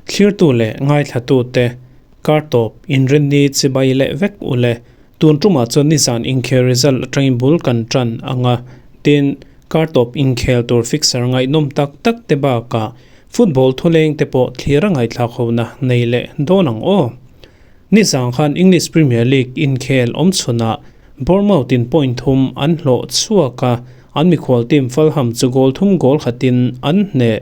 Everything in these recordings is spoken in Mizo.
Thlirtu leh ngaithlatute kar tawp inrinni chibai leh vek u le. Tun tumah chuan nizan inkhel result atangin bul kan tan ang a, tin, kar tawp inkhel tur fixer ngaihnawm tak tak te bakah football thuleng te pawh thlir a ngaihthlak hona nei leh dawn ang aw. Nizan khan English Premier League inkhel awm chhunah Bournemouth in point thum an hlawh chhuak a, an mikhual team Fulham chu goal thum goal khatin an hneh.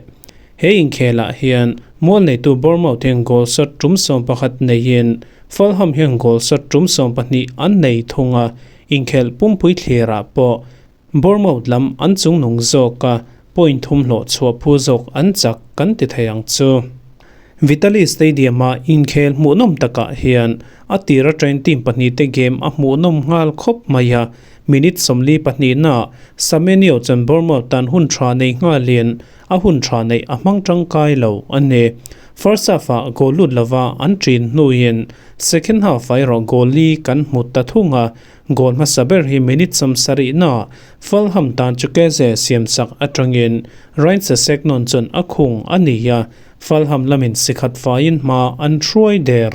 He inkhelah hian mual neitu Bournemouth hian goal shot tum 11 neiin Fulham hian goal shot tum 12 an nei thung a, inkhelh pumpui thlirah pawh Bournemouth lam an chungnung zawk a, point thum hlawh chhuah phu zawk an chak kan ti thei ang chu. Vitali Stadium-a inkhel hmuhnawm takah hian a tir atangin team pahnihte game a hmuhnawm nghal khawp mai a, minute 42-naah Semenyo chuan Bournemouth tan hun tha nei nghalin a hun tha neih a hmang tangkai lo a ni. First half-ah goal lut lova an ṭin hnuin second half-ah erawh goal li kan hmu ta thung a, Goal hmasa ber hi minute 70 na Fulham tan Chukwueze siam sak atangin Ryan Sessegnon chuan a khung a ni a, Fulham lamin sikhat faiin hma an hruai der.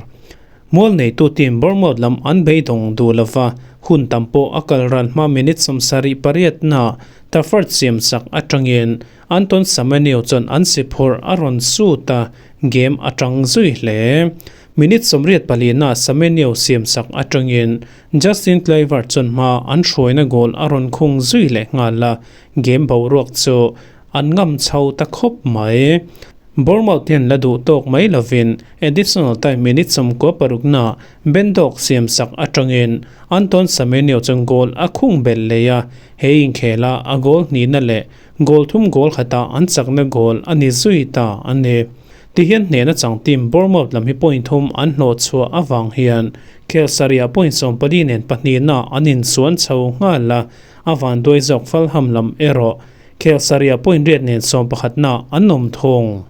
Mual neitu team Bournemouth lam an beidawng duh lova, hun tam pawh a kal ral hma minute 78 na Trafford siam sak atangin Anton Semenyo chuan an si phurh a rawn sut a, game a tang zui hle. Minute 84 na Semenyo siam sak atangin Justin Kluivert chuan hma an hruaina goal a rawn khung zui leh nghal a, game boruak chu an ngam chho ta khawp mai. Bournemouth hian la duh tawk mai lovin additional time minute 96 na Ben Doak siam sak atangin Anton Semenyo chuan goal a khung belh leh a, he inkhela a goal hnihna leh goal thum goal khata an chakna goal a ni zui ta a ni. Tihian hnehna chang team Bournemouth lam hi point thum an hlawh chhuah avang hian khel sarihah point 14 nen pahnihna an insuan chho nghal a, a van duai zawk Fulham lam erawh khel sarihah point 8 nen 11 na an awm thung.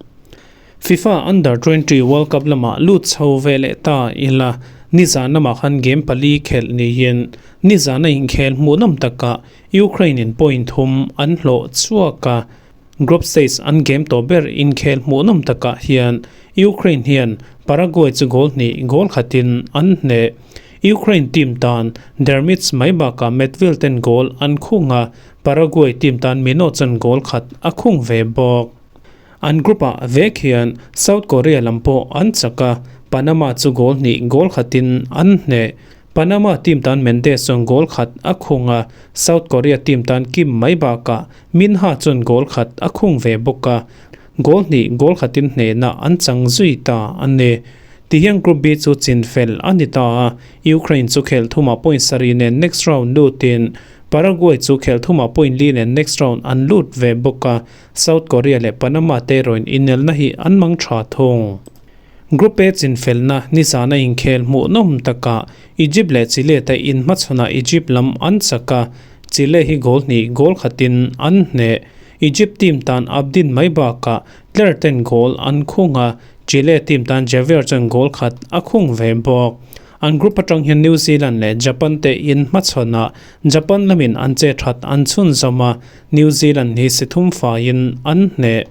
FIFA Under 20 World Cup lamah lut chho ve leh ta ila, nizan lamah khan game pali khelh niin nizana inkhel hmuhnawm takah Ukraine in point thum an hlawh chhuak a, Group stage an game tawh ber inkhel hmuhnawm takah hian Ukraine hian Paraguay chu goal hnih goal khatin an hneh. Ukraine team tan Dermits mai bakah Medville ten goal an khung a, Paraguay team tan Mino chuan goal khat a khung ve bawk. An group ah vek hian South Korea lam pawh an chak a, Panama chu goal hnih goal khatin an hneh. Panama team tan Mendes chuan goal khat a khung a, South Korea team tan Kim mai bakah Minha chuan goal khat a khung ve bawk a, goal hnih goal khatin hnehna an chang zui ta a ni. Tihian Group B chu chin fel a ni ta a, Ukraine chu khelh thumah point sarih nen next round lutin Paraguay chu khelh thumah point li nen next round an lut ve bawk a, South Korea leh Panama te erawhin inelna hi an mang tha thung. Group A chinfelna nizana inkhel hmuhnawm takah Egypt leh Chile te inhmachhawnah Egypt lam an chak a, Chile hi goal hnih goal khatin an hneh. Egypt team tan Abdin mai bakah Tler ten goal an khung a, Chile team tan Javier chuan goal khat a khung ve bawk. An group atang hian New Zealand leh Japan te inhmachhawnah Japan lamin an che that an chhunzawm a, New Zealand hi si thum faiin an hneh.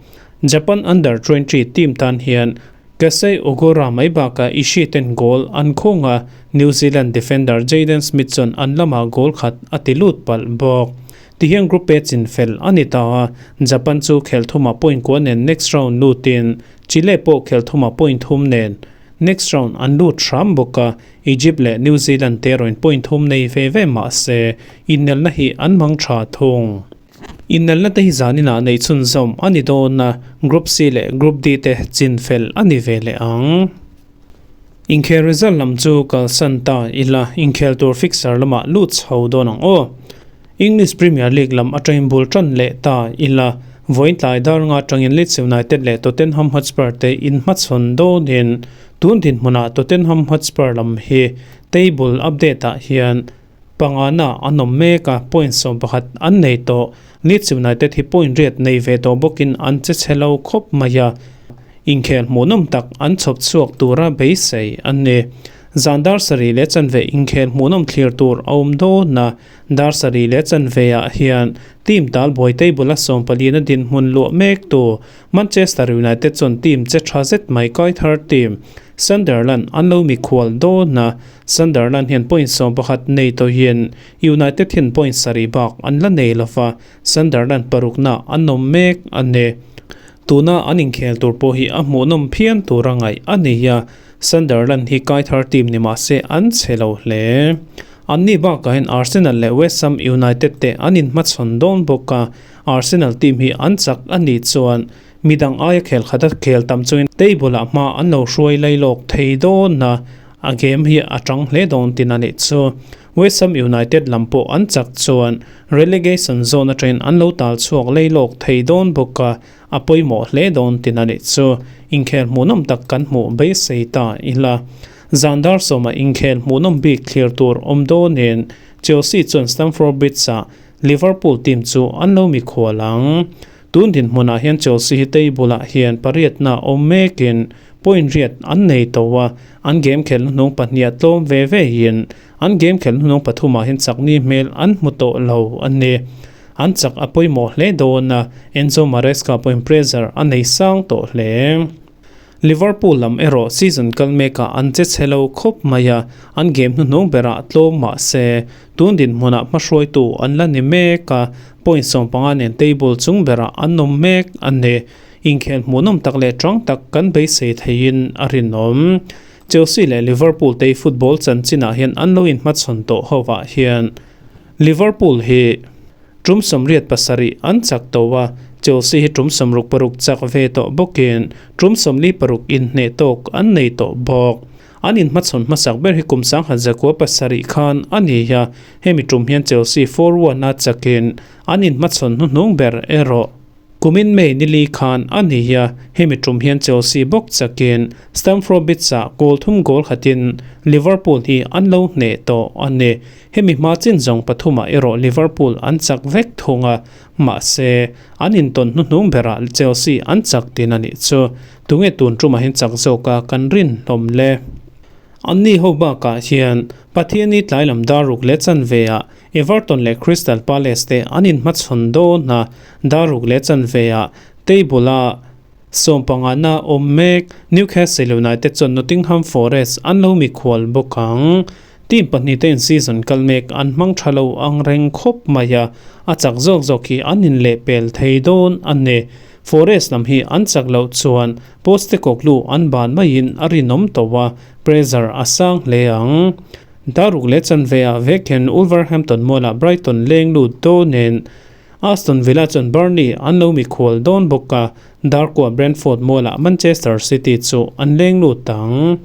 Japan Under 20 team tan hian Kasei Ogura mai bakah Ishii ten goal an khung a, New Zealand defender Jayden Smith chuan an lamah goal khat a ti lut palh bawk. Tihian Group A chin fel a ni ta a, Japan chu khelh thumah point kua nen next round lutin Chile pawh khelh thumah point thum nen next round an lut hram bawk a, Egypt leh New Zealand te erawhin point thum nei ve ve mah se inelna hi an hmang tha thung. Inelna te hi zaninah neih chhunzawm a ni dawn a, Group C leh Group D te chin fel a ni ve leh ang. Inkhel result lam chu kalsan ta ila, inkhel tur fixture lamah lut chho dawn ang aw. English Premier League lam atangin bul tan leh ta ila, vawiin tlai dar nga atangin Leeds United leh Tottenham Hotspur te inhmachhawn dawnin tun dinhmunah Tottenham Hotspur lam hi table update ah hian Pangana an awm mek a, point 11 an nei tawh. Leeds United hi point 8 nei ve tawh bawkin an che chhe lo khawp mai a, inkhel hmuhnawm tak an chhawp chhuak tura beisei an ni. Zan dar sarih leh chanve inkhel hmuhnawm thlir tur a awm dawn a, dar sarih leh chanveah hian team talbuai table a sawmpalina dinhmun luah mek tu Manchester United chuan team che tha zet mai kai thar team Sunderland an lo mikhual dawn a, Sunderland hian point 11 nei tawhin United hian point sarih bak an la nei lova, Sunderland parukna an awm mek a ni. Tuna an inkhel tur pawh hi a hmuhnawm phian tur a ngaih a ni a, Sunderland hi kai thar team ni mah se an chhe lo hle. Anni bakah hian Arsenal leh West Ham United te an inhmachhawn dawn bawk a, Arsenal team hi an chak a nih chuan midang aia khel khat a khel tam chungin table ah hma an lo hruai lai lawk thei dawn a, a game hi a tang hle dawn tin a nih chu. West Ham United lam pawh an chak chuan relegation zone atangin an lo tal chhuak lei lawk thei dawn bawk a, a pawimawh hle dawn tin a nih chu. Inkhel hmuhnawm tak kan hmuh beisei ta ila. Zan dar sawma inkhel hmuhnawm bik thlir tur awm dawnin Chelsea chuan Stamford Bridge-ah Liverpool team chu an lo mikhual ang. Tun dinhmunah hian Chelsea hi table ah hian pariatna awm mekin point riat an nei tawh a, an game khelh hnuhnung pahniha tlawm ve ve in an game khelh hnuhnung pathumah hian chakni hmel an hmu tawh lo a ni. An chak a pawimawh hle dawn a, Enzo Maresca pawhin pressure a nei sang tawh hle. Liverpool lam erawh season kal mekah an che chhe lo khawp mai a, an game hnuhnung berah tlawm mah se, tun dinhmunah hmahruaitu an la ni mek a, point 15 nen table chung berah an awm mek a ni. Inkhel hmuhnawm tak leh tang tak kan beisei theiin a rinawm. Chelsea leh Liverpool te football chanchinah hian an lo inhmachhawn tawh hovah hian Liverpool hi Tum 87 an chak tawh a, Chelsea hi tum 66 chak ve tawh bawkin tum 46 inhneh tawk an nei tawh bawk. An inhmachhawn hmasak ber hi kum 1907 khan a ni a, hemi tum hian Chelsea 4-1 a chakin an inhmachhawn hnuhnung ber erawh Kumin May nili khan a ni a, hemi tum hian Chelsea bawk chakin Stamford Bridge-ah goal thum goal khatin Liverpool hi an lo hneh tawh a ni. Hemi hma chin zawng pathumah erawh Liverpool an chak vek thung a, mahse, an intawn hnuhnung berah Chelsea an chak tin a nih chu. Tunge tun tumah hian chak zawka kan rin hlawm le? Anni ho bakah hian Pathiani tlai lam dar ruk leh chanveah Everton leh Crystal Palace te an inhmachhawn dawn a, dar ruk leh chanveah table-a 15na awm mek Newcastle United chuan Nottingham Forest an lo mikhual bawk ang. Team pahnih te in season kal mek an hmang tha lo ang reng khawp mai a, a chak zawk zawk hi an inlehpel thei dawn a ni. Forest lam hi an chak loh chuan Postecoglou an ban maiin a rinawm tawh a, pressure a sang hle ang. Daruk leh chanveah vek hian Wolverhampton mualah Brighton leng lut dawnin Aston Villa chuan Burnley an lo mikhual dawn bawk a, Darkua Brentford mualah Manchester City chu an leng lut ang.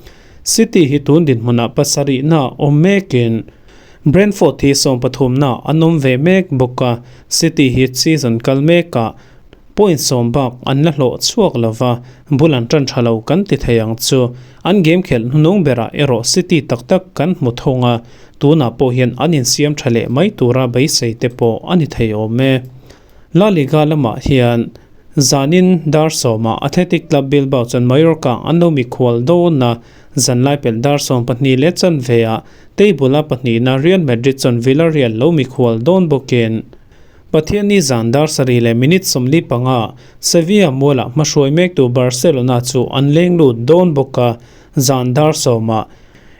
City hi tun dinhmunah pasarihna awm mekin Brentford hi 13na an awm ve mek bawk a, City hi season kal mekah Point sawm bak an la hlawh chhuak lova, bul an tan tha lo kan ti thei ang chu. An game khelh hnuhnung berah erawh City tak tak kan hmu thung a, tunah pawh hian an insiam tha leh mai tura beisei te pawh a ni thei awm e. La Liga lamah hian zanin dar sawmah Athletic Club Bilbao chuan Mallorca an lo mikhual dawn a, zanlai pelh dar 12 leh chanveah table-a pahnihna Real Madrid chuan Villarreal lo mikhual dawn bawkin Pathianni zan dar sarih leh minute 45 Sevilla mualah hmahruai mektu Barcelona chu an leng lut dawn bawk a, zan dar sawmah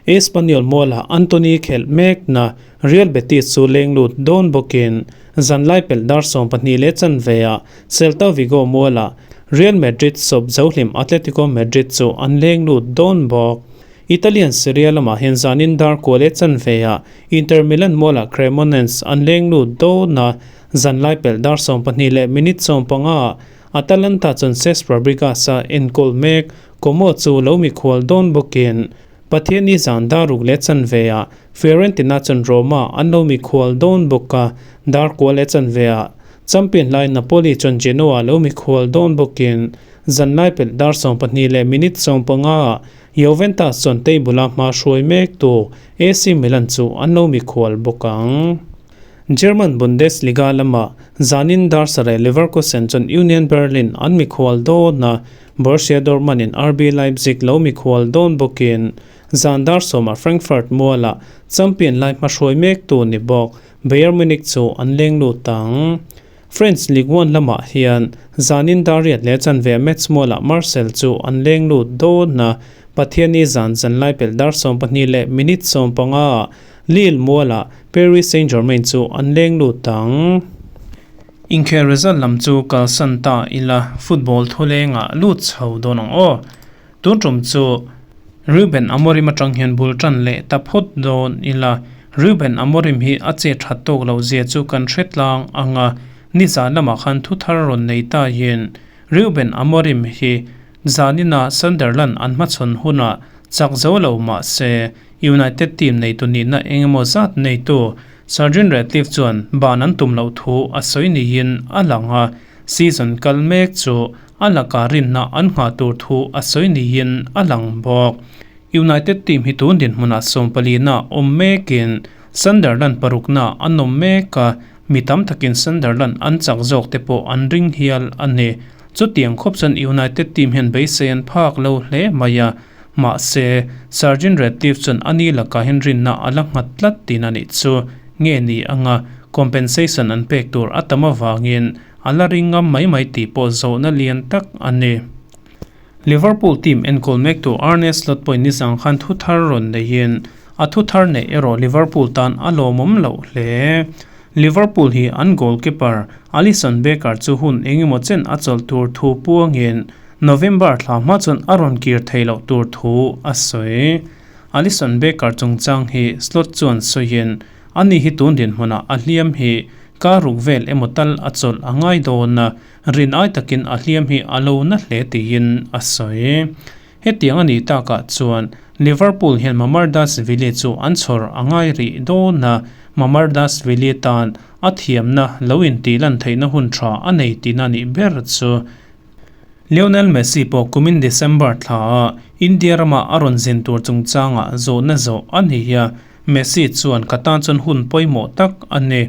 Espanyol mualah Antony khelh mekna Real Betis chu leng lut dawn bawkin zanlai pelh dar 12 leh chanveah Celta Vigo mualah Real Madrid sawp zohlim Atletico Madrid chu an leng lut dawn bawk. Italian Serie A lamah hian zanin dar kua leh chanveah Inter Milan mualah Cremonense an leng lut dawn a, zanlai pelh dar 12 leh minute 15 Atalanta chuan Cesc Fabregas a enkawl mek, Como chu lo mikhual dawn bawkin Pathianni zan dar ruk leh chanveah Fiorentina chuan Roma an lo mikhual dawn bawk a, dar kua leh chanveah champion lai Napoli chuan Genoa lo mikhual dawn bawkin zanlai pelh dar 12 leh minute 15 Juventus chuan table-a hma hruai mektu AC Milan chu an lo mikhual bawk ang. German Bundesliga lamah zanin dar sareh Leverkusen chuan Union Berlin an mikhual dawn a, Borussia Dortmund-in RB Leipzig lo mikhual dawn bawkin Zan dar sawmah Frankfurt mualah champion lai hmahruai mektu ni bawk Bayern Munich chu an leng lut ang. French Ligue 1 lamah hian zanin dar riat leh chanve Metz mualah Marseille chu an leng lut dawn a, Pathianni zan zanlai pelh dar 12 leh minute 15 ah Lille mualah Paris Saint-Germain chu an leng lut ang. Inkhel result lam chu kalsan ta ila football thulengah lut chho dawn ang aw. Tun tum chu Ruben Amorim atang hian bul tan leh ta phawt dawn ila Ruben Amorim hi a che that tawk lo zia chu kan hre tlang ang a, nizan lamah khan thu thar rawn nei ta hian Ruben Amorim hi zanina Sunderland an hmachhawn hunah chak zo lo mah se United team neitu nihna eng emaw zat neitu Sir Jim Ratcliffe chuan ban an tum loh thu a sawi niin a lang a, season kal mek chu a lakah rinna an nghah tur thu a sawi niin a lang bawk. United team hi tun dinhmunah sawmpalina awm mekin Sunderland parukna an awm mek a, mi tam takin Sunderland an chak zawk te pawh an ring hial a ni. Chutiang khawp chuan United team hian beisei an phak lo hle mai a, Mahse, Sergeant Ratcliffe chuan a ni lakah hian rinna a la nghat tlat tin a nih chu. Nge ni anga compensation an pek tur a tam avangin a la ring ngam mai mai tih pawh zawhna lian tak a ni. Liverpool team enkawl mektu Arne Slot pawhin nizang khan thu thar rawn neihin a thu thar neih erawh Liverpool tan a lawmawm loh hle. Liverpool hi an goalkeeper Alisson Becker chu hun engemaw chen a chawlh tur thu puangin November thla hma chuan a rawn kir thei loh tur thu a sawi. Alisson Becker chungchang hi Slot chuan sawiin, Ani hi tun dinhmunah a hliam hi kar ruk vel emaw tal a chawlh a ngai dawn a, rin ai takin a hliam hi a lo na hle tiin a sawi. Hetiang a nih takah chuan Liverpool hian Mamardashvili chu an chhawr a ngai rih dawn a, Mamardashvili tan a thiamna lo intihlan theihna hun tha a nei tihna nih ber chu Lionel Messi pawh kumin December thla ah India rama a rawn zin tur chungchangah zawhna zawh a ni a, Messi chuan ka tan chuan hun pawimawh tak a ni.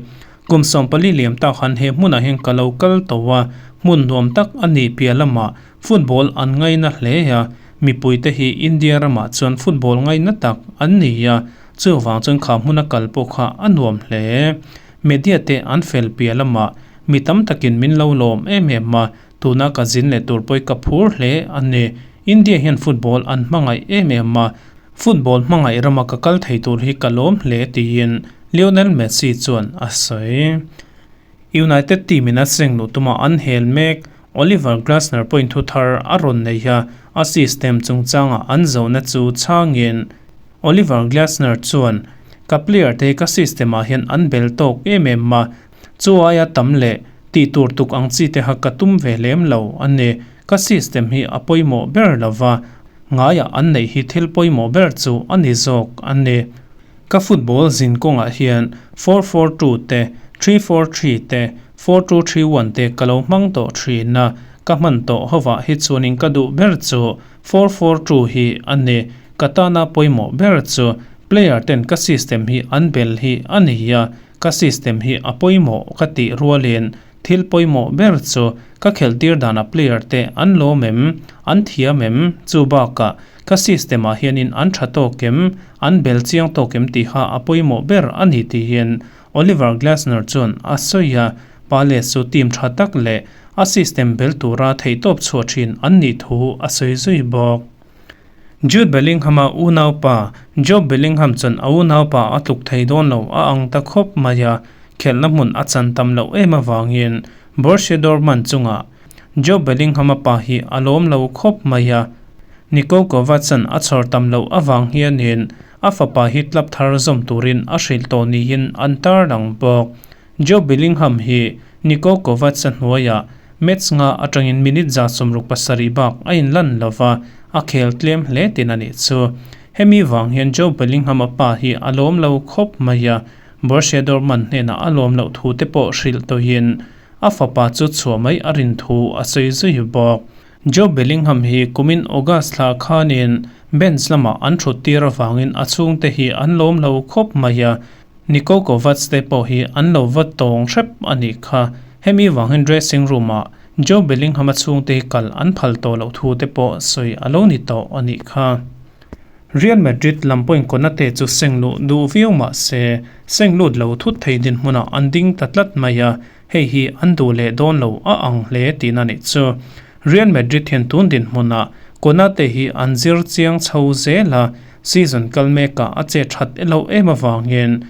Kum 14 liam tak han he hmunah hian ka lo kal tawh a, hmun nuam tak a nih piah lamah football an ngaina hle a, mipuite hi India ramah chuan football ngaina tak an ni a, chuvang chuan kha hmuna kal pawh kha a nuam hle. Media te an fel piah lamah Mi tam takin min lo lawm em em a, tuna ka zin leh tur pawh i ka phur hle a ni. India hian football an hmangaih em em a, football hmangaih rama ka kal thei tur hi ka lawm hle tiin Lionel Messi chuan a sawi. United team in a seng luh tuma an hel mek Oliver Glasner pawhin thu thar a rawn nei a, a system chungchanga an zohna chu chhangin Oliver Glasner chuan, Ka player te hi ka system ah hian an bel tawk em em a, Chu aia tam leh tih tur tuk ang chi te kha ka tum ve lem lo a ni. Ka system hi a pawimawh ber lo va, ngaiah an neih hi thil pawimawh ber chu a ni zawk a ni. Ka football zin kawngah hian 4-4-2 te, 3-4-3 te, 4-2-3-1 te ka lo hmang tawh thin a, ka hman tawh hovah hi chuanin ka duh ber chu 4-4-2 hi a ni. Ka tana pawimawh ber chu player ten ka system hi an bel hi a ni a, Ka system hi a pawimawh ka tih rualin thil pawimawh ber chu ka khelhtir dana player te an lawm em, an thiam em, chu bakah ka system ah hianin an tha tawk em, an bel chiang tawk em tiha a pawimawh ber a ni tiin Oliver Glasner chuan a sawi a, Palace chu team tha tak leh a system bel tura theihtawp chhuah thin an nih thu a sawi zui bawk. Jude Bellingham-a unaupa Jobe Bellingham chuan a unaupa a tluk thei dawn lo a ang ta khawp mai a, khelhna hmun a chan tam loh em avangin Borussia Dortmund chungah Jobe Bellingham-a pa hi a lawm lo khawp mai a, Niko Kovac-a'n a chhawr tam loh avang hianin a fapa hi club thar zawm turin a hrilh tawh niin an tarlang bawk. Jobe Bellingham hi Niko Kovac-a hnuaiah match nga atangin minute 67 bak a inlan lo va, a khel tlem hle tin a nih chu. Hemi vang hian Jobe Bellingham-a pa hi a lawm lo khawp mai a, Borussia Dortmund hnenah a lawm loh thu te pawh hrilh tawhin a fapa chu chhuah mai a rin thu a sawi zui bawk. Jobe Bellingham hi kumin August thla khanin bench lamah an thut tir avangin a chhungte hi an lawm lo khawp mai a, Niko Kovac te pawh hi an lo va tawng hrep a nih kha. Hemi vang hian dressing room ah Jobe Bellingham-a chhungte hi kal an phal tawh loh thu te pawh sawi a lo ni tawh a nih kha. Real Madrid lam pawhin Konate chu seng luh duh viau mah se, seng lut lo thut thei dinhmunah an ding ta tlat mai a, hei hi an duh leh dawn lo a ang hle tihna nih chu. Real Madrid hian tun dinhmunah Konate hi an zir chiang chho zel a, season kal mekah a che that elo em avangin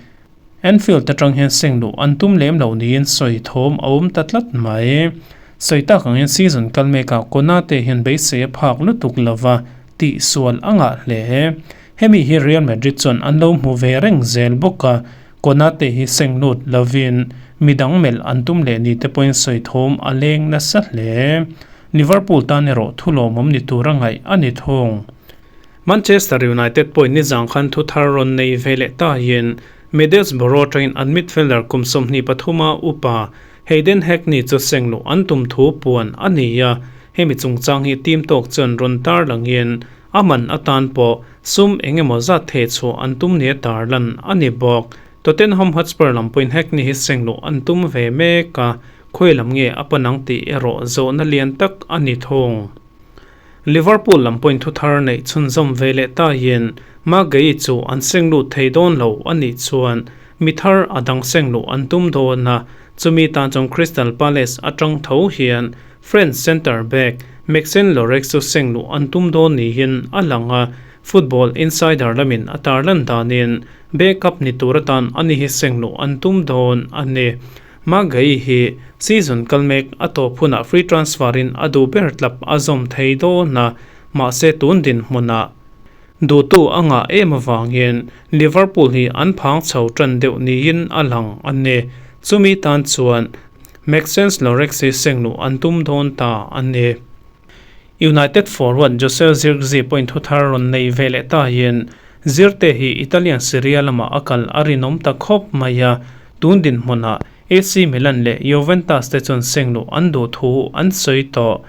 Anfield atang hian seng luh an tum lem lo niin sawi thawm a awm ta tlat mai. Sawi tak angin season kal mekah Konate hian beisei a phak lutuk lova tihsual a ngah hle. Hemi hi Real Madrid chuan an lo hmu ve reng zel bawk a, Konate hi seng lut lovin midang melh an tum leh ni te pawhin sawi thawm a leng nasa hle. Liverpool tan erawh thu lawmawm ni tura ngaih a ni thung. Manchester United pawhin nizang khan thu thar rawn nei ve leh tahin Middlesbrough atangin an midfielder kum 23 a upa Hayden Hackney chu seng luh an tum thu puan a ni a, hemi chungchang hi team tawk chuan rawn tar langin a man atan pawh sum eng emaw zat thei chhuah an tum nia tarlan a ni bawk. Tottenham Hotspur lam pawhin Hackney hi seng luh an tum ve mek a, khawi lam nge a pan ang tih erawh zawhna lian tak a ni thung. Liverpool lam pawhin thu thar neih chhunzawm ve leh taiin Maguire chu an seng lut thei dawn lo a nih chuan mi thar a dang seng luh an tum dawn a, chumi tan chuan Crystal Palace atang tho hian French centre back Maxence Lloris chu seng luh an tum dawn niin a lang a, Football Insider lamin a tarlan danin backup ni tur atan ani hi seng luh an tum dawn a ni. Maguire hi season kal mek a tawp hunah free transfer in a duh ber tlap a zawm thei dawn a, mahse tun dinhmunah duhtu a ngah em avangin Liverpool hi an phang chho tan deuh niin a lang a ni. Chumi tan chuan Maxence Lloris hi sengluh an tum dawn ta a ni. United forward Josel Zirkzee pawhin thu thar rawn nei ve leh tahin Zirte hi Italian Serie A lamah a kal a rinawm ta khawp mai a, tun dinhmunah AC Milan leh Juventus te chuan seng luh an duh thu an sawi tawh.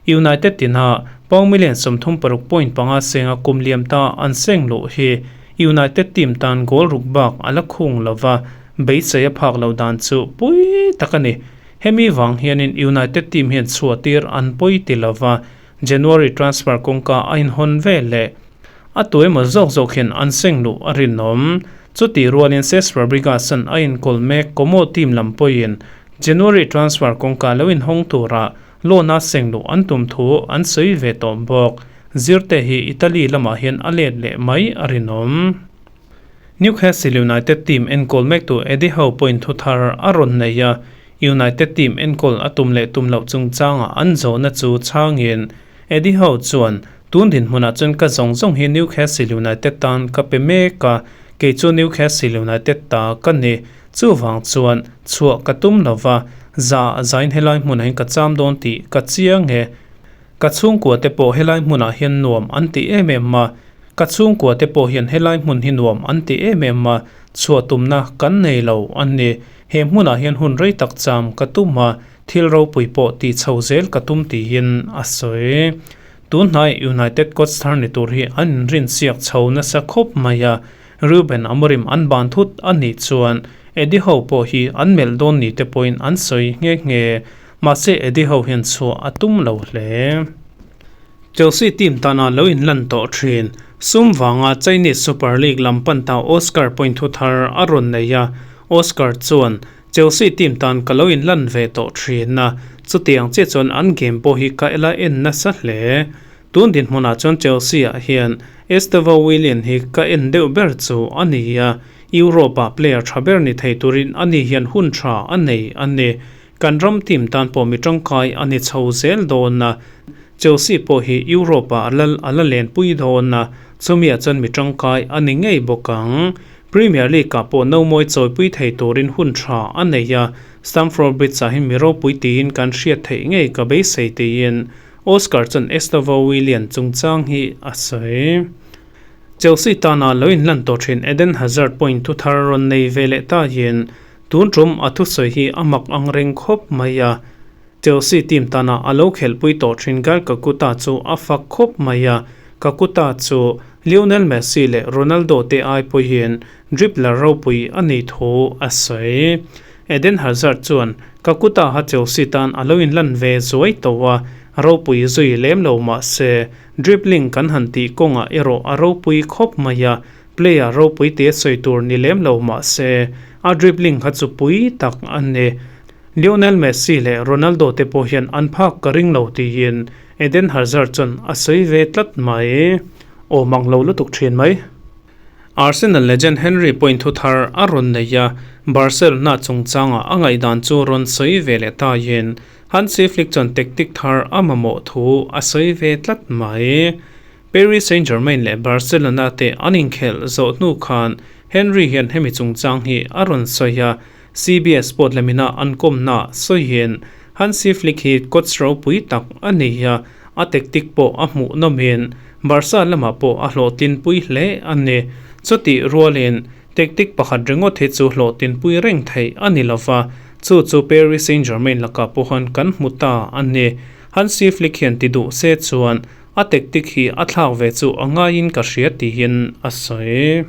United tina pound million 36.5 senga kum liam ta an seng luh hi United team tan goal ruk bak a la khung lova, beisei a phak loh dan chu pui tak a ni. Hemi vang hianin United team hian chhuahtir an pawi ti lova, January transfer kawngka a inhawn ve leh. A tu emaw zawk zawk hian an seng luh a rinawm. Chutih rualin Cesc Fabregas-a'n a inkawl mek Como team lam pawhin January transfer kawngka lo inhawng tura loan-a seng luh an tum thu an sawi ve tawh bawk. Zirte hi Italy lamah hian a let leh mai a rinawm. Newcastle United team enkawl mektu Eddie Howe pawhin thu thar a rawn nei a, United team enkawl a tum leh tum loh chungchanga an zawhna chu chhangin Eddie Howe chuan, Tun dinhmunah chuan ka zawng zawng hi Newcastle United tan ka pe mek a, kei chu Newcastle United ta ka ni. Chuvang chuan chhuah ka tum lo va, za zain helai hmunah hian ka cham dawn tih ka chiang e. Ka chhungkua te pawh helai hmunah hian nuam an ti em em a, ka chhungkua te pawh hian helai hmun hi nuam an ti em em a, chhuah tumna kan nei lo a ni. He hmunah hian hun rei tak cham ka tum a, thil ropui pawh tih chho zel ka tum tiin a sawi. Tunhnai United coach thar ni tur hi an inrinsiak chho nasa khawp mai a, Ruben Amorim an ban thut a nih chuan Eddie Howe pawh hi an melh dawn ni te pawhin an sawi nghe nghe. Mahse Eddie Howe hian chhuah a tum lo hle. Chelsea team tana lo inlan tawh thin. Sum vanga Chinese Super League lam pan ta Oscar point thu thar a rawn nei a, Oscar chuan Chelsea team tan ka lo inlan ve tawh thin a, chutiang chiah chuan an game pawh hi ka ela en nasa hle. Tun dinhmunah chuan Chelsea ah hian Estevao Willian hi ka en deuh ber chu a ni a, Europe ah player tha ber ni thei turin ani hian hun tha a nei a ni. Kan ram team tan pawh mi tangkai a ni chho zel dawn a, Chelsea pawh hi Europe ah lal a la lenpui dawn a, chumiah chuan mi tangkai a ni ngei bawk ang. Premier League ah pawh nomawi chawipui thei turin hun tha a nei a, Stamford Bridge ah hian mi ropui tiin kan hriat theih ngei ka beisei tiin Oscar chuan Estevao Willian chungchang hi a sawi. Chelsea tana lo inlan tawh thin Eden Hazard pawhin thu thar rawn nei ve leh ta hian Tun tum a thusawi hi a mak ang reng khawp mai a, Chelsea team tana a lo khelhpui tawh thin Gael Kakuta chu a fak khawp mai a, Kakuta chu Lionel Messi leh Ronaldo te ai pawhin dribbler ropui a nih thu a sawi. Eden Hazard chuan Kakuta ha Chelsea tan a lo inlan ve zuai tawh a, ropui zui lem lo mah se dribbling kan han tih kawngah erawh a ropui khawp mai a, player ropui te sawi tur ni lem lo mah se a dribbling kha chu pui tak a ni. Lionel Messi leh Ronaldo te pawh hian an phak ka ring lo tiin Eden Hazard chuan a sawi ve tlat mai. Aw mang lo lutuk thin mai. Arsenal legend Henry pawhin thu thar a rawn nei a, Barcelona chungchangah a ngaihdan chu rawn sawi ve leh taiin Hansi Flick chuan tactic thar a mamawh thu a sawi ve tlat mai. Paris Saint-Germain leh Barcelona te an inkhelh zawh hnu khan Henry hian hemi chungchang hi a rawn sawi a, CBS Sport lamina an kawmna sawiin Hansi Flick hi coach ropui tak a ni a, a tactic pawh a hmuh nawmin Barca lamah pawh a hlawhtlinpui hle a ni. Chutih rualin tactic pakhat ringawt hi chu hlawhtlinpui reng theih a ni lova, chu chu Paris Saint-Germain lakah pawhan kan hmu ta a ni. Hansi Flick hian ti duh se chuan a tactic hi a thlak ve chu a ngaiin ka hria tiin a sawi.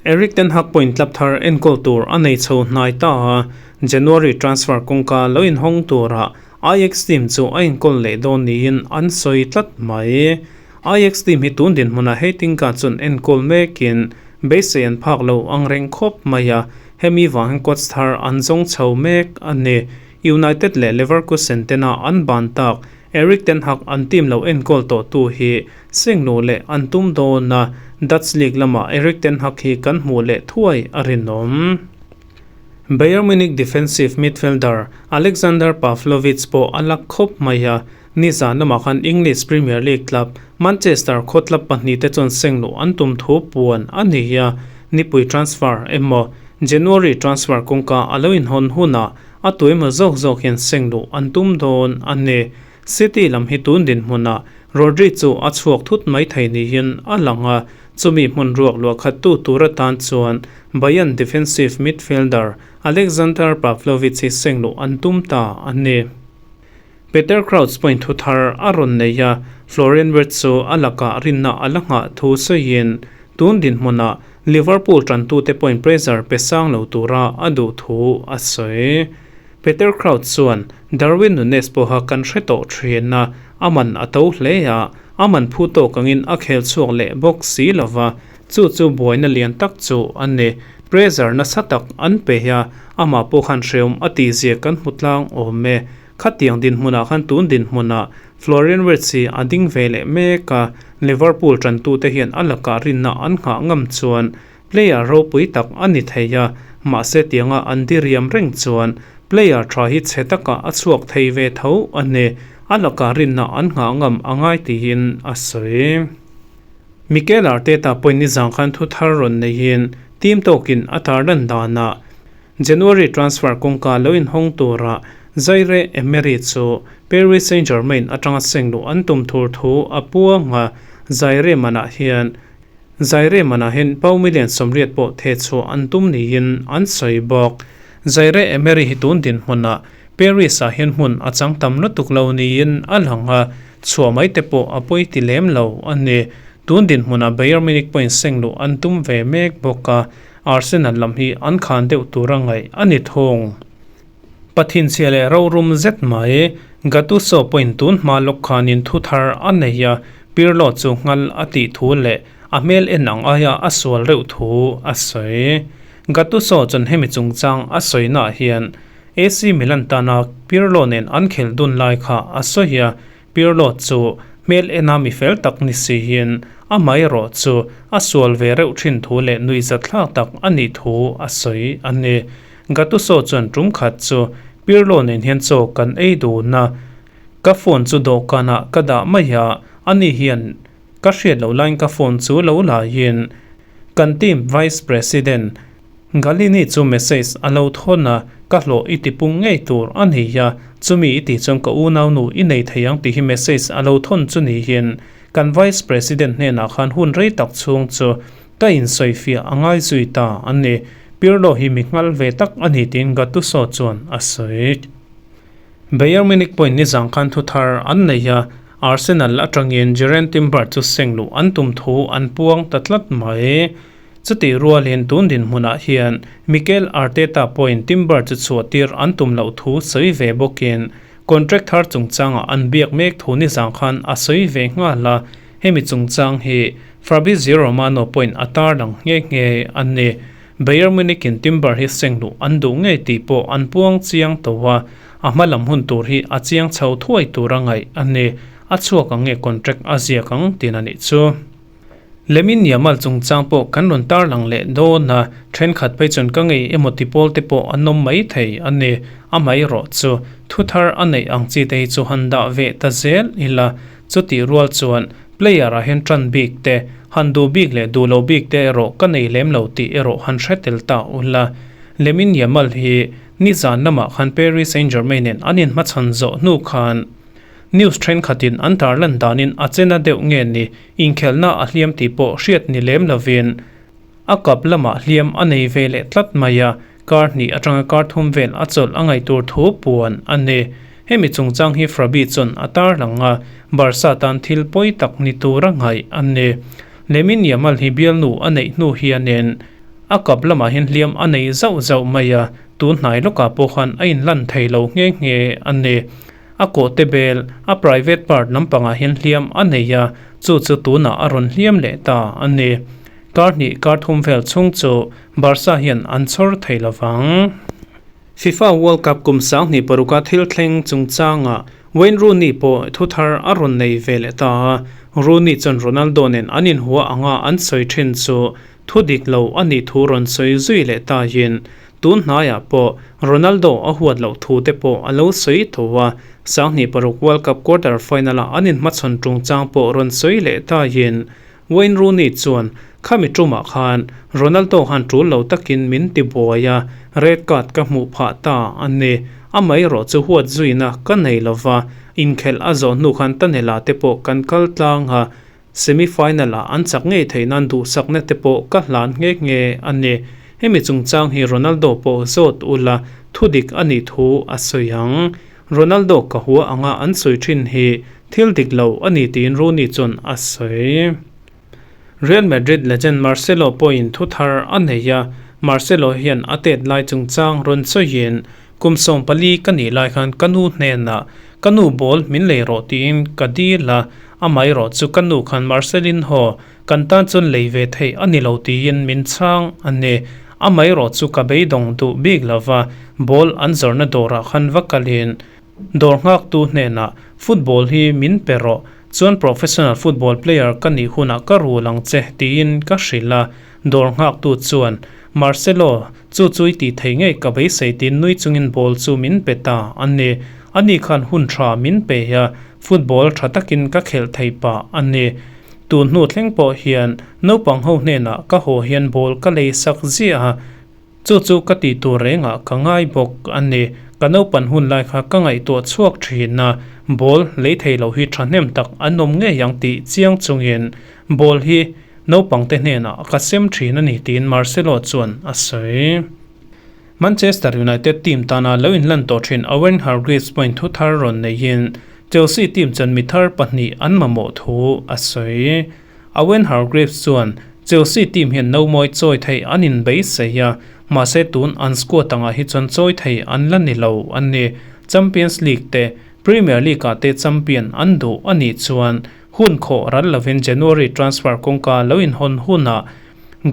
Erik ten Hag point tlap thar enkawl tur a nei chho hnai ta a, January transfer kawngka lo inhawng turah Ajax team chu a enkawl leh dawn niin an sawi tlat mai. Ajax team hi tun dinhmunah Heitinga chuan enkawl mekin beisei an phak lo ang reng khawp mai a, hemi vang hian coach thar an zawng chho mek a ni. United leh Leverkusen tena an ban tak Erik ten Hag an team lo enkawl tawhtu hi Sengnu leh an tum dawn a, Dutch League lamah Erik ten Hag hi kan hmuh leh thuai a rinawm. Bayern Munich defensive midfielder Alexander Pavlovic pawh a lak khawp mai a, nizan lamah khan English Premier League club Manchester khawtlap pahnihte chuan sengnu an tum thu puan a ni a, nipui transfer emaw January transfer kawngka a lo inhawn hunah a tuemaw zawk zawk hian sengnu an tum dawn a ni. City lam hi tun dinhmunah Rodri chu a chhuak thut mai thei niin a lang a, chumi hmun ruak luah khattu tur atan chuan Bayern defensive midfielder Alexander Pavlovic hi seng luh an tum ta a ni. Peter Crouch pawhin thu thar a rawn nei a, Florian Wirtz chu a lakah rinna a la nghah thu sawiin tun dinhmunah Liverpool tantute pawhin pressure pe sang lo tura a duh thu a sawi. Peter Crouch chuan Darwin Nunez pawha kan hre tawh thin a, a man a to hle a, a man phu tawk angin a khel chhuak leh bawk si lova, chu chu buaina lian tak chu a ni. Pressure nasa tak an pe a, amah pawh khan hreawm a tihzia kan hmu tlang awm e. Khatiang dinhmunah khan tun dinhmunah Florian Wirtz hi a ding ve leh mek a, Liverpool tantute hian a lakah rinna an nghah ngam chuan Player ropui tak a ni thei a, mahse tianga an diriam reng chuan player tha hi chhe takah a chhuak thei ve tho a ni. A lakah rinna an nghah ngam a ngai tiin a sawi. Mikel Arteta pawhin nizan khan thu thar rawn neihin team tawkin a tarlan danah January transfer kawngka lo inhawng tura Zaire Emery chu Paris Saint-Germain atanga seng luh an tum thur thu a puang a, Zaire manah hian Zaire manah hian pau million 80 pawh theh chhuah an tum niin an sawi bawk. Zaire Emery hi tun dinhmunah Paris-ah hian hmun a chang tam lutuk lo niin a lang a, chhuah mai te pawh a pawi ti lem lo a ni. Tun dinhmunah Bayern Munich pawhin seng luh an tum ve mek bawk a, Arsenal lam hi an khan deuh tura ngaih a ni thung. Pathinchhia leh rorum zet mai, Gattuso pawhin tun hma lawk khanin thu thar a nei a, Pirlo chu nghal a tih thu leh a hmel en ang aia a sual reuh thu a sawi. Gattuso chuan hemi chungchang a sawinaah hian AC Milan tana Pirlo nen an khelh dun lai kha a sawi a, Pirlo chu hmel ena mi fel tak ni siin amaherawh chu a sual ve reuh thin thu leh nuihzatthlak tak a nih thu a sawi a ni. Gattuso chuan tum khat chu Pirlo nen hian chaw kan ei dun a, ka phone chu dawhkanah ka dah mai a, ani hian ka hriat loh laiin ka phone chu lo laiin kan team vice president Galini chu message a lo thawn a, ka hlawh i tipung ngei tur a ni a, chumi i tih chuan ka unaunu i nei thei ang tih hi message a lo thawn chu niin kan vice president hnenah khan hun rei tak chhung chu ka insawifiah a ngai zui ta a ni. Pirlo hi mi nghal ve tak a ni tiin Gattuso chuan a sawi. Bayern Munich pawhin nizang khan thu thar an nei a, Arsenal atangin Jurrien Timber chu seng luh an tum thu an puang ta tlat mai. Chutih rualin tun dinhmunah hian Mikel Arteta pawhin Timber chu chhuah tir an tum loh thu sawi ve bawkin Contract thar chungchangah an biak mek thu nizang khan a sawi ve nghal a, hemi chungchang hi Fabrizio Romano pawhin a tarlang nghe nghe a ni. Bayern Munich in Timber hi seng luh an duh ngei tih pawh an puang chiang tawh a, a hma lam hun tur hi a chiang chho thuai tur a ngaih a ni. A chhuak ang nge contract a ziak ang tin a nih chu. Lemin Yamal chungchang pawh kan rawn tarlang leh dawn a, thenkhat phei chuan ka ngei emaw ti pawl te pawh an awm mai thei a ni. Amaherawh chu thu thar a neih ang chi te hi chu han dah ve ta zel ila, chutih rual chuan player ah hian tan bik te, han duh bik leh duh lo bik te erawh ka nei lem lo tih erawh han hre tel ta ula. Lemin Yamal hi nizan lamah khan Paris Saint-Germain nen an inhmachhawn zawh hnu khan, News thenkhatin an tarlan danin a chena deuh nge ni inkhelhna a hliam tih pawh hriat ni lem lovin a kap lamah hliam a nei ve leh tlat mai a, kar hnih atanga kar thum vel a chawlh a ngaih tur thu puan a ni. Hemi chungchang hi Frabi chuan a tarlang a, Barca tan thil pawi tak ni tura ngaih a ni. Lamine Yamal hi bialnu a neih hnu hianin a kap lamah hian hliam a nei zauh zauh mai a, tun hnai lawkah pawh khan a inlan thei lo nghe nghe a ni. A kawhte bel, a private part lampangah hian hliam a nei a, chu chu tunah a rawn hliam leh ta a ni. Kar hnih kar thum vel chhung chu Barca hian an chhawr thei lo vang. FIFA World Cup kum sanghnih paruka thil thleng chungchangah Wayne Rooney pawh thu thar a rawn nei ve leh ta a, Rooney chuan Ronaldo nen an inhua anga an sawi thin chu thu dik lo a nih thu rawn sawi zui leh tahin Tun hnaiah pawh Ronaldo a huat loh thu te pawh a lo sawi tho a, 2006 World Cup quarter final-a an inhmachhawn chungchang pawh rawn sawi leh taiin Wayne Rooney chuan khami tumah khan Ronaldo han tul lo takin min ti buai a, red card ka hmuh phah ta a ni. Amaherawh chu huat zuina ka nei lo va, inkhelh a zawh hnu khan Tanela te pawh kan kal tlang a, Semi-final-ah an chak ngei theih nan duhsakna te pawh ka hlan nghe nghe a ni. Hemi chungchang hi Ronaldo pawh zawt ula thudik a nih thu a sawi ang. Ronaldo ka hua anga an sawi thin hi thil dik lo a ni tiin Rooney chuan a sawi. Real Madrid legend Marcelo pawhin thu thar a nei a, Marcelo hian a tet lai chungchang rawn sawiin, Kum 14 ka nih lai khan ka nu hnenah ka nu ball min lei rawh tiin ka dil a, amaherawh chu ka nu khan Marcelin haw kan tan chuan lei ve theih a ni lo tiin min chhang a ni. Amaherawh chu ka beidawng duh bik lo va, ball an zawrhna dawrah khan va kalin dawr nghaktu hnenah football hi min pe rawh, chuan professional football player ka nih hunah ka rul ang che tiin ka hrilh a, dawr nghaktu chuan Marcelo Chu chu i tih thei ngei ka beisei tiin nui chungin ball chu min pe ta a ni. Ani khan hun tha min pe a, football tha takin ka khelh thei pah a ni. Tun hnu thleng pawh hian naupang ho hnenah ka haw hian ball ka lei sak ziah a, chu chu ka tih tur rengah ka ngai bawk a ni. Ka naupan hun lai kha ka ngaihtuah chhuak thin a, ball lei thei lo hi thahnem tak an awm ngei ang tih chiang chungin ball hi Naupangte hnenah ka sem thin a ni tiin Marcelo chuan a sawi. Manchester United team tana lo inlan tawh thin Owen Hargreaves pawhin thu thar rawn neihin Chelsea team chuan mi thar pahnih an mamawh thu a sawi. Owen Hargreaves chuan Chelsea team hian nomawi chawi thei an inbeisei a, mahse tun an squad angah hi chuan chawi thei an la ni lo a ni. Champions League te Premier League ah te champion an duh a nih chuan Hun khawh ral lovin January transfer kawngka lo inhawn hunah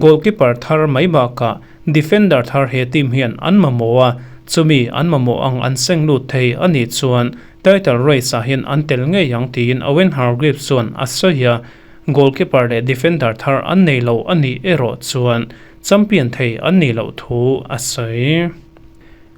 goalkeeper thar mai bakah defender thar he team hian an mamawh a, chumi an mamawh ang an seng lut thei a nih chuan title race ah hian an tel ngei ang tiin Owen Hargreaves chuan a sawi a, goalkeeper leh defender thar an nei lo a nih erawh chuan champion thei an nih loh thu a sawi.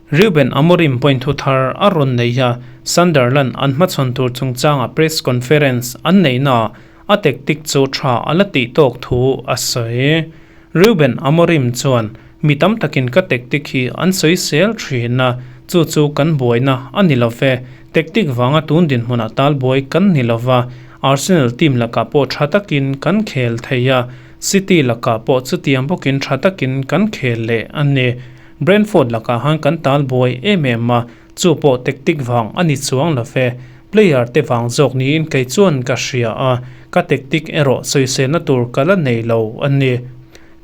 Ruben Amorim pawhin thu thar a rawn nei a, Sunderland an hmachhawn tur chungchanga press conference an neihnaah a tactic chu tha a la tih tawk thu a sawi. Ruben Amorim chuan, Mi tam takin ka tactic hi an sawi sel thin a, chu chu kan buaina a ni lo ve. Tactic vanga tun dinhmunah tal buai kan ni lo va, Arsenal team lakah pawh tha takin kan khel thei a, City lakah pawh chutiang bawkin tha takin kan khel leh a ni. Brentford lakah han kan tal buai em em a, chu pawh tactic vang a ni chuang lo ve. Player te vang zawk niin kei chuan ka hria a, ka tactic erawh sawiselna tur ka la nei lo a ni.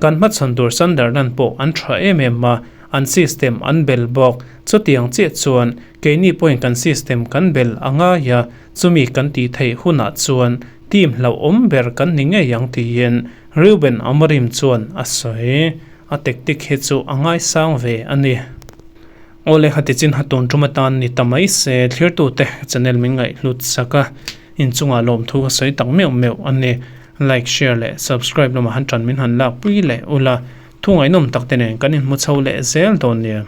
Kan hmachhawn tur Sunderland pawh an tha em em a, an system an bel bawk. Chutiang chiah chuan keini pawhin kan system kan bel a ngai a, chumi kan tih theih hunah chuan team hlauhawm ber kan ni ngei ang tiin Reuben Amorim chuan a sawi. A tactic hi chu a ngaisang ve a ni. Awle hati chin ha tun tum atan ni ta mai se thlirtute channel min ngaihhlut sak a, inchungah lawmthu ka sawi tak meuh meuh a ni. Like, share leh subscribe lamah han tan min han lakpui leh ula, thu ngaihnawm tak te nen kan inhmu chho leh zel dawn nia.